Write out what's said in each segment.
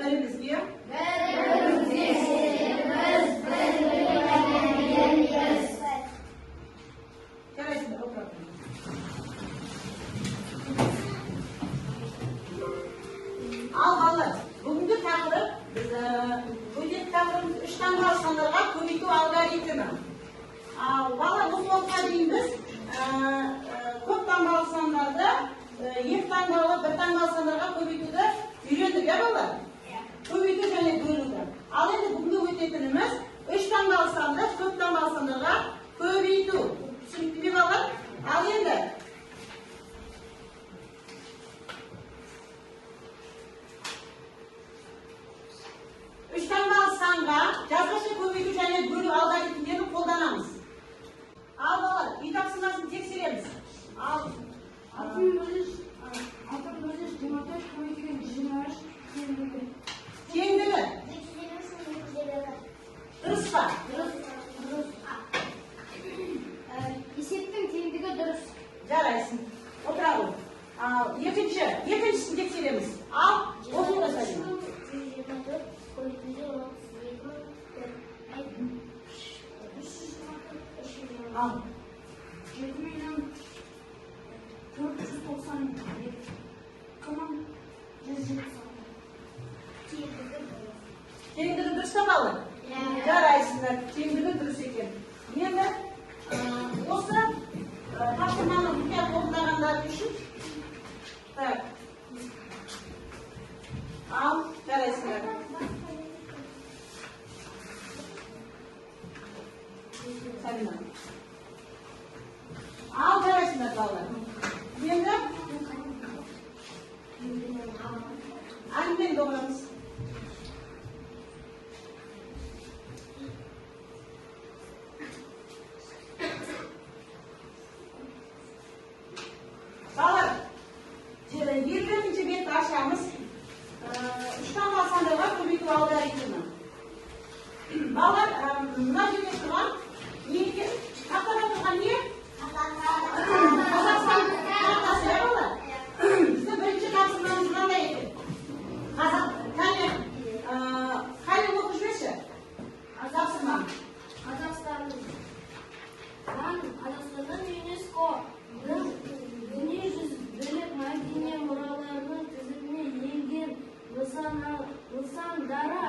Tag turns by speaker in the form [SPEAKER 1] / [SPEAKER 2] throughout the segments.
[SPEAKER 1] бірімізге Жарайсыңдар, отыра тұрыңдар. Ал, балалар, бүгінгі тақырып, біз өтетін тақырыбымыз үш таңбалы сандарға көбейту алгоритмі. Ал, балалар, осы уақытқа дейін біз көп таңбалы сандарды екі таңбалы, бір таңбалы сандарға көбейтуді үйрендік, иә, балалар? Көбейту және бөлуді. Ал енді бүгінгі өтетініміз үш таңбалы санды көп таңбалы сандарға көбейту. Түсінікті ме, балалар? Ал енді үш таңбалы санға жазбаша көбейту және бөлу алгоритмдерін қолданамыз. Ал, балалар, үй тапсырмасын тексереміз. Ал,
[SPEAKER 2] 6124 көбейтілген 23 теңдігі.
[SPEAKER 1] Теңдігі дұрыс па?
[SPEAKER 2] Дұрыс. Есептің теңдігі дұрыс.
[SPEAKER 1] Жарайсың. Отыра ғой. Ал, екіншісін тексереміз. Ал, оқи ғой, Сәлима.
[SPEAKER 3] 124 көбейтілген 32 324 320.
[SPEAKER 1] Ал,
[SPEAKER 2] 7 492 176.
[SPEAKER 3] Теңдігі дұрыс.
[SPEAKER 1] Теңдігі дұрыс па, балалар? Жарайсыңдар, теңдігі дұрыс екен. Енді осы тапсырманы мұқият орындағандар үшін, так, ал, жарайсыңдар. Сабина. Ал, жарайсыңдар, балалар. Енді әңгімені доғырамыз. Балалар, 51-бетті ашамыз. Үш таңбалы сандарға көбейту алгоритмі. Балалар, мына жерде тұрған не екен? Тақтада тұрған не? Қазақстан картасы, иә, балалар? Біздің бірінші тапсырмамыз мынандай екен. Қазақ, кәне, Халил, оқып жіберші. Тапсырманы.
[SPEAKER 3] Қазақстаннан ЮНЕСКО-ның дүниежүзілік мәдени мұраларының тізіміне енген нысандары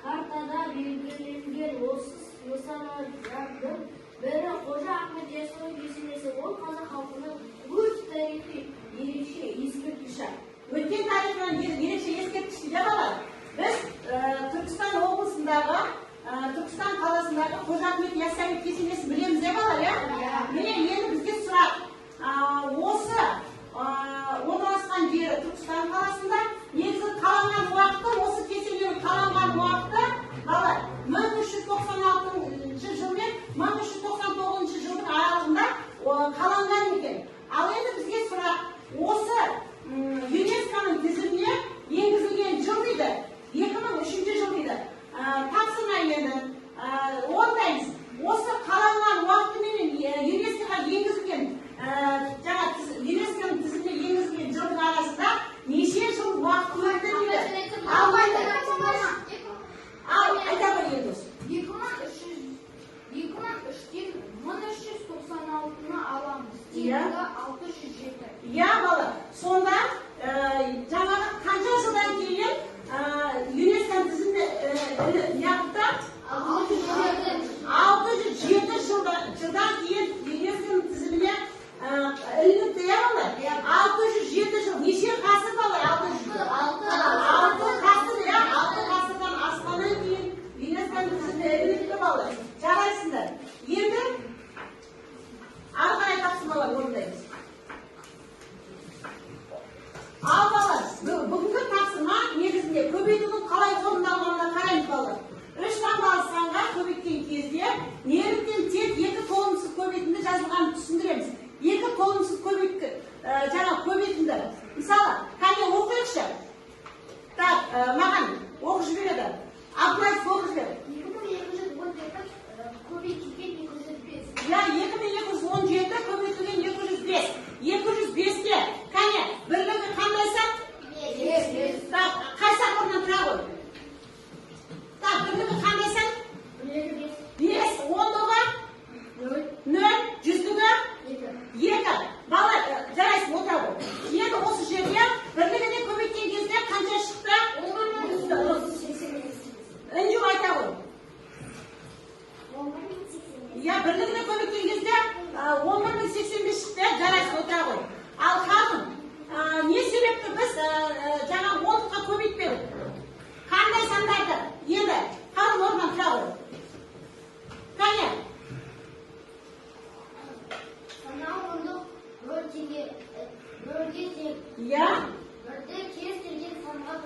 [SPEAKER 3] картада белгіленген. Осы нысандардың бірі — Қожа Ахмет Яссауи кесенесі. Ол қазақ халқының өз тарихи ерекше ескерткіші.
[SPEAKER 1] Өткен тарихынан ерекше ескерткіш, иә, балалар? Біз Түркістан облысындағы, Түркістан қаласындағы Қожа Ахмет Яссауи кесенесін білеміз, иә, балалар, иә? Міне, енді бізге сұрақ. Осы орналасқан жері Түркістан қаласында, негізі қаланған уақыты, осы кесененің қаланған уақыты, балалар, 1396 жыл мен 1399 жылдың аралығында қаланған екен. Ал енді бізге сұрақ: осы ЮНЕСКО-ның тізіміне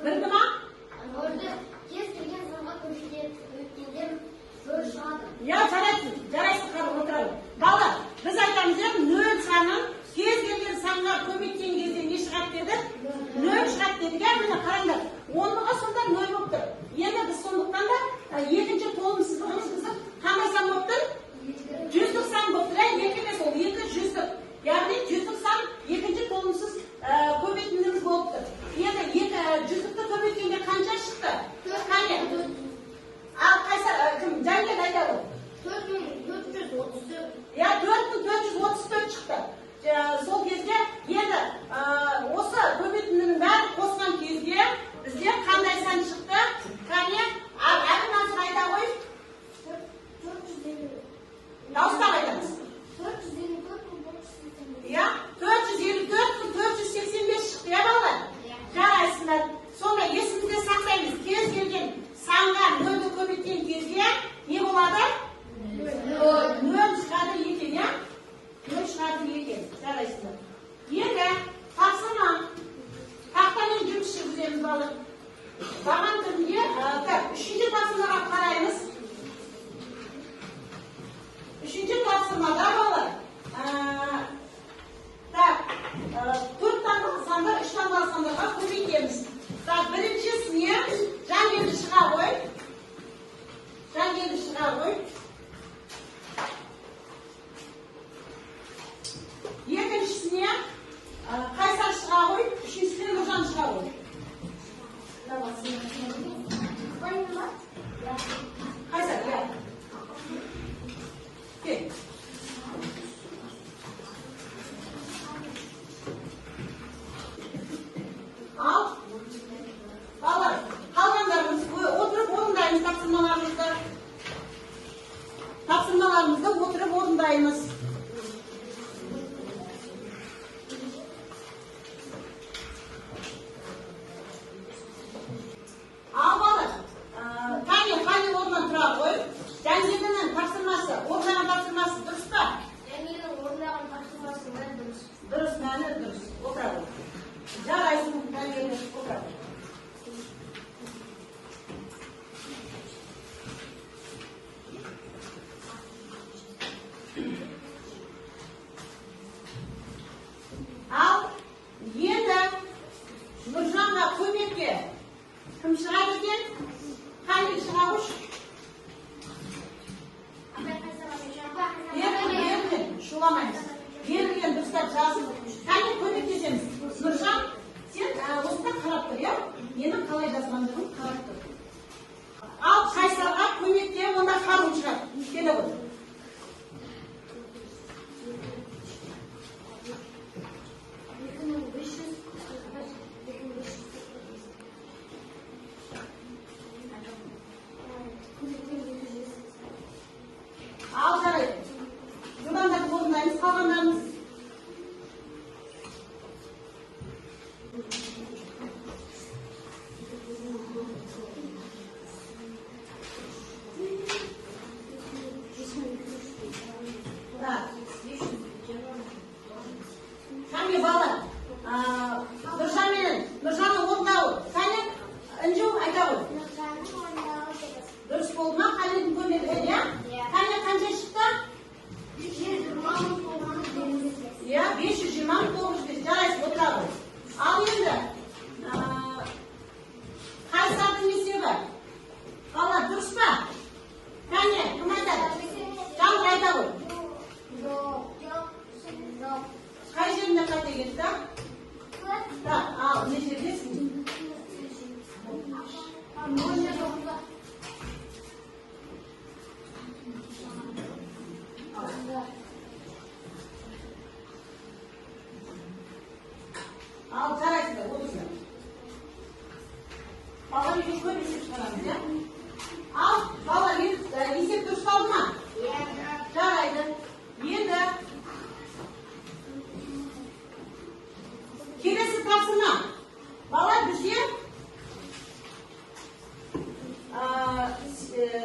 [SPEAKER 1] Білді ма?
[SPEAKER 2] Нөлді кез келген санға көбейткенде нөл шығады.
[SPEAKER 1] Иә, жарайсың, жарайсың, қарап отырады. Балалар, біз айтамыз, иә, нөл санын кез келген санға көбейткен кезде не шығады дедік? Нөл шығады дедік, иә, міне қараңдар. Ондығы сонда нөл болып тұр. Енді біз сондықтан да екінші толымсыздығымыз біздің қандай сан болып тұр? Жүздік сан болып тұр, иә, екі емес ол, екі жүздік. Яғни жүздік сан екінші толымсыз көбейтіндіміз болып тұр. Енді екі жүздікті көбейткенде қанша шықты? Қане? Ал қайсы, кім? Жангелді айта ғой.
[SPEAKER 2] 4434.
[SPEAKER 1] Иә, 4434 шықты. Сол кезде енді осы көбейтіндінің бәрін қосқан кезде бізде қандай сан шықты? Қане, Әбілмансұр айта ғой.
[SPEAKER 2] 450.
[SPEAKER 1] Дауыстап айтамыз.
[SPEAKER 2] 454 485.
[SPEAKER 1] Иә, 454 485 шықты, иә, балалар?
[SPEAKER 2] Иә.
[SPEAKER 1] Жарайсыңдар. Сонда есімізде сақтаймыз. Кез келген санға нөлді көбейткен кезде не болады? Нөл шығады екен, иә? Нөл шығады екен. Жарайсыңдар. Енді тапсырма. Тақтамен жұмыс жүргіземіз, балалар. Баған түрінде, так, үшінші тапсырмаға қараймыз. Үшінші тапсырмада, балалар, так, төрт таңбалы сандар, үш таңбалы сандарға көбейтеміз. Так, біріншісіне Жангелді шыға ғой. Жангелді шыға ғой. Екіншісіне Қайсар шыға ғой, үшіншісіне Нұржан шыға ғой. Қайсар, иә. Кел. Ал, балалар, қалғандарымыз отырып орындаймыз тапсырмаларымызды. Тапсырмаларымызды отырып орындаймыз. Ал балалар, Қане, Қане орнынан тұра ғой. Жангелдінің тапсырмасы, орындаған тапсырмасы дұрыс па?
[SPEAKER 3] Жангелдінің орындаған тапсырмасы мәні дұрыс.
[SPEAKER 1] Дұрыс, мәні дұрыс. Отыра ғой. Жарайсың, Жангелді, отыра ғой. Ал енді Нұржанға көмекке кім шығады екен? Қали шыға қойшы. Берілген, берілген, шуламаймыз. Берілген дұрыстап жазып, қане көмектесеміз. Нұржан, сен осында қарап тұр, иә? Менің қалай жазғандығын қарап тұр. Ал Қайсарға көмекке онда Харун шығады. Келе ғой.
[SPEAKER 2] 2500, 2545. Көбейткен 200.
[SPEAKER 1] Ал жарайды. Жылдамдатып орындаймыз қалғандарымыз. Так. Қане балалар, Нұржан менен Нұржанның орындауы. Қане, Інжу айта ғой.
[SPEAKER 2] Нұржанның орындауы дұрыс.
[SPEAKER 1] Дұрыс болды ма? Қалидің көмегімен, иә?
[SPEAKER 2] Иә.
[SPEAKER 1] Қане, қанша шықты?
[SPEAKER 2] 520 905.
[SPEAKER 1] Иә, 520 905. Жарайсың, отыра ғой. Ал енді Қайсардың есебі? Балалар, дұрыс па? Қане, кім айтады? Жаңғыр айта ғой.
[SPEAKER 2] Жоқ. Жоқ. Жоқ.
[SPEAKER 1] Қай жерінде қате кетті? Так, ал мына жердесің.
[SPEAKER 2] Нөл тоғызда.
[SPEAKER 1] Ал. Ал жарайсыңдар, отырыңдар. Балалар, үйге көп есеп шығарамыз, иә? Ал, балалар, енді, есеп дұрысталды ма? Жарайды. Енді келесі тапсырма. Балалар, бізде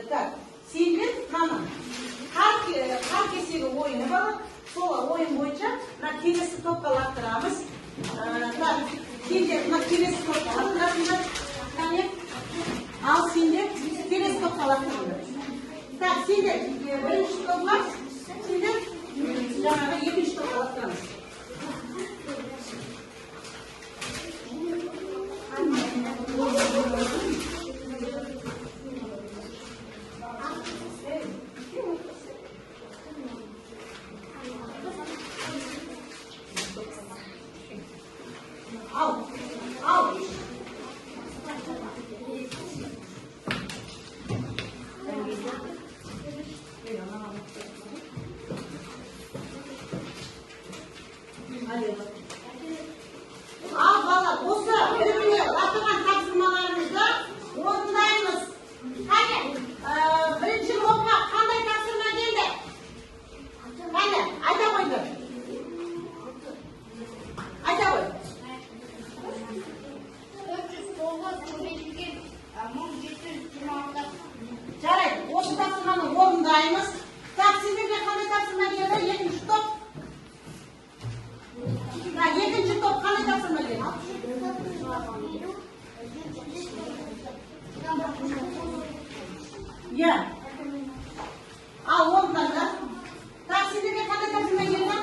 [SPEAKER 1] так, сендер мынаны қар кесегі ойыны, балалар. Сол ойын бойынша мына келесі топқа лақтырамыз. Так, сендер мына келесі топқа лақтырасыңдар. сендер бірінші топқа, сендер жаңағы екінші топқа лақтырамыз. Ал, ал. Ал, балалар, осы бір-біріне лақтырған тапсырмаларымызды орындаймыз. Қане, бірінші топқа қандай тапсырма келді? Қане, айта қойыңдар. Айта қой.
[SPEAKER 2] 409 көбейтілген 1726.
[SPEAKER 1] Жарайды, осы тапсырманы орындаймыз. Так, сендерге қандай тапсырма келді? Екінші топ. Так, екінші топ қандай тапсырма келді? Иә. Ал, орындаңдар. Так, сендерге қандай тапсырма келді?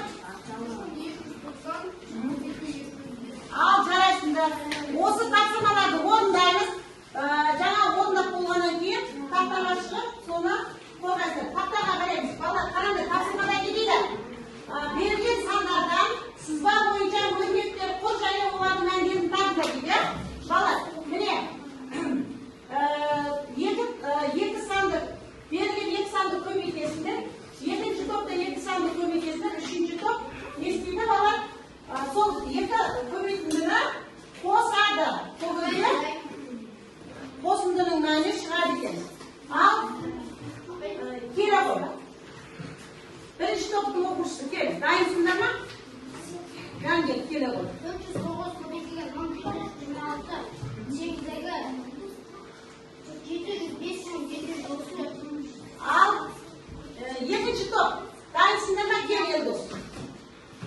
[SPEAKER 1] Ал, жарайсыңдар. Осы тапсырмаларды орындаймыз. Жаңа орындап болғаннан кейін тақтаға шығып, соны қорғайсыздар. Тақтаға қараймыз. Балалар, қараңдар, тапсырмада не дейді? Берілген сандардан сызба бойынша өрнектер құр және олардың мәндерін табыңдар дейді. Иә? Балалар, міне, екі санды, берілген екі санды көбейтесіңдер. Екінші топта екі санды көбейтесіңдер. Үшінші топ не істейді, балалар? Сол екі көбейтіндіні қосады. Сол кезде қосындының мәні шығады екен. Ал, келе ғой. Бірінші топтың оқушысы кел. Дайынсыңдар ма? Жангел, келе ғой.
[SPEAKER 2] 409 көбейтілген 1726 теңдігі 705 734.
[SPEAKER 1] Ал, екінші топ. Дайынсыңдар ма? Кел, Елдос.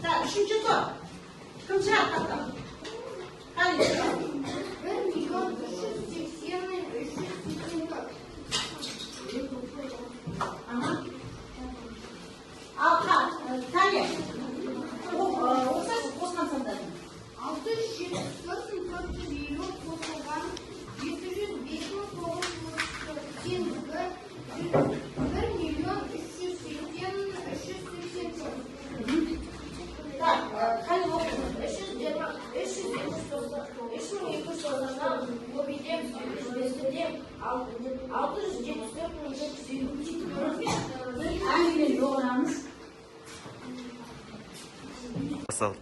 [SPEAKER 1] Так, үшінші топ. Кім шығады тақтан? Қане?
[SPEAKER 2] 1 380 384.
[SPEAKER 1] Ага. Ал, қане. Оқысайшы қосқан сандарын.
[SPEAKER 2] 674 450 қосылған 705 934 теңдігі 1 380 384.
[SPEAKER 1] Так, қане, оқы.
[SPEAKER 3] 3290-нан көбейтеміз 705-ті тең 674 450.
[SPEAKER 1] Әңгімені доғырамыз.
[SPEAKER 4] Басталды.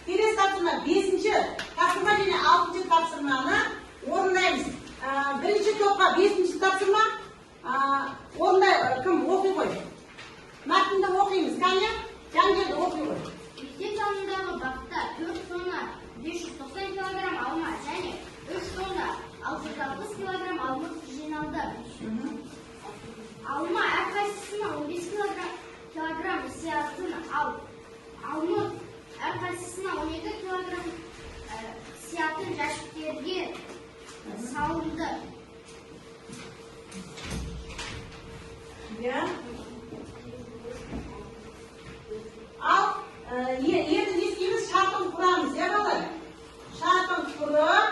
[SPEAKER 1] Келесі тапсырма, бесінші тапсырма және алтыншы тапсырманы орындаймыз. Бірінші топқа бесінші тапсырма, орындай, кім оқи ғой? Мәтінді оқимыз. Кәне, Жангелді, оқи ғой.
[SPEAKER 2] Мектеп жанындағы бақта 4 тонна 590 килограмм алма және 3 тонна 660 килограмм алмұрт жиналды. Алма әрқайсысына 15 килограмм сиятын, ал алмұрт әрқайсысына 12 килограмм сиятын жәшіктерге салынды.
[SPEAKER 1] Иә. Ал, енді не істейміз? Шартын құрамыз, иә, балалар? Шартын құрып,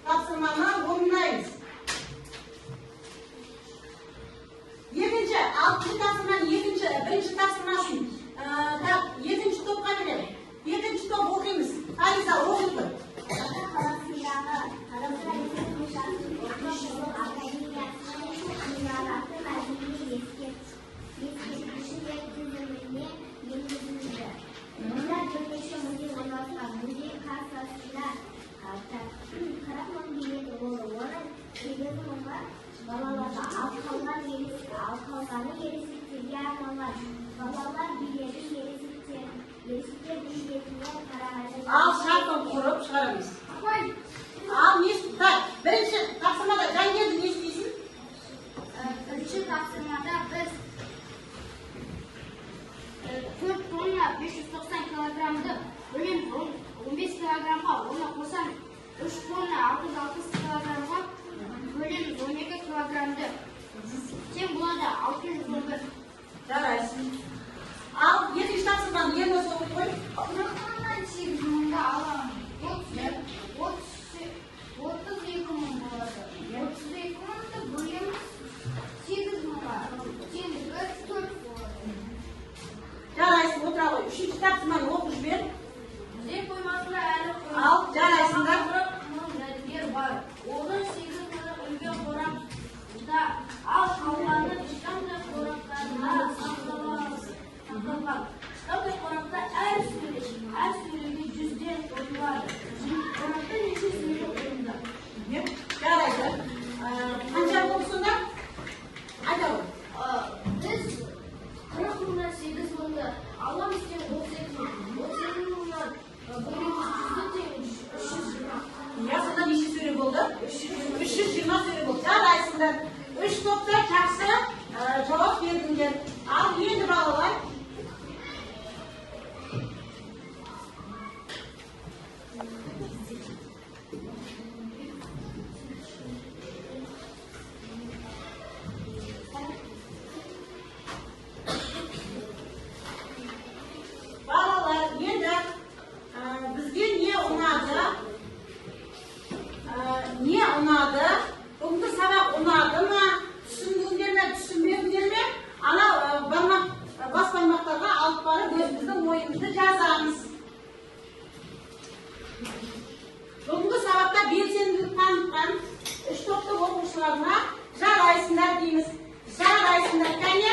[SPEAKER 1] тапсырманы орындаймыз. Екінші, алтыншы тапсырманың екінші, бірінші тапсырмасын, так, екінші топқа беремін. Екінші топ оқимыз. Фариза, оқи ғой.
[SPEAKER 2] Қазақ қаласындағы Қазақстан Республикасының Ұлттық ғылым академиясының ғимараты мәдени ескерткіштер тізіміне енгізілді. Мұнда бірнеше музей орналасқан. Музей кассасында 40 000 билет болды. Оның 8 мыңы балаларға, ал қалғаны ересектерге арналған. Балалар билеті ересектер билетіне қарағанда
[SPEAKER 1] Ал, шартын құрып шығарамыз. Ал, не, так, бірінші тапсырмада, Жангелді, не істейсің?
[SPEAKER 2] Бірінші тапсырмада біз 4 тонна 590 килограммды бөлеміз 15 килограммға, оны қосамыз 3 тонна 660 килограммға бөлеміз 12 килограммды. Тең болады 611.
[SPEAKER 1] Жарайсың. Ал екінші тапсырманы Елдос оқып қой.
[SPEAKER 2] 40 мыңнан 8 мыңды аламын. 32 мың болады. 32 мыңды бөлеміз 8 мыңға. Теңдігі 4 болады.
[SPEAKER 1] Жарайсың, отыра ғой. Үшінші тапсырманы оқып жібер.
[SPEAKER 3] Музей қоймасында әлі
[SPEAKER 1] Ал, жарайсыңдар.
[SPEAKER 3] 40 мың жәдігер бар. Оның 8 мыңы үлкен қорапта, ал қалғаны кішкентай қораптарда сақталған. Кішкентай қорапта әр сөреге 100-ден қойылады. Қорапта неше сөре қойылды?
[SPEAKER 1] Иә, жарайды. Қанша болды сонда? Айта ғой.
[SPEAKER 3] Біз 40 мыңнан 8 мыңды аламыз, тең 32 мың. 32 мыңнан бөлеміз 100-ді, тең 320.
[SPEAKER 1] Иә, сонда неше сөре болды? 320 сөре болды. Жарайсыңдар. Үш топта жақсы жауап бердіңдер. Ал енді, балалар, балалар, енді бізге не ұнады? Не ұнады? Бүгінгі сабақ ұнады ма? Түсіндіңдер ме, түсінбедіңдер ме? Анау бас бармақтарға алып барып, өзіміздің ойымызды жазамыз. Бүгінгі сабақта белсенділік танытқан үш топтың оқушыларына жарайсыңдар дейміз. Жарайсыңдар, кәне.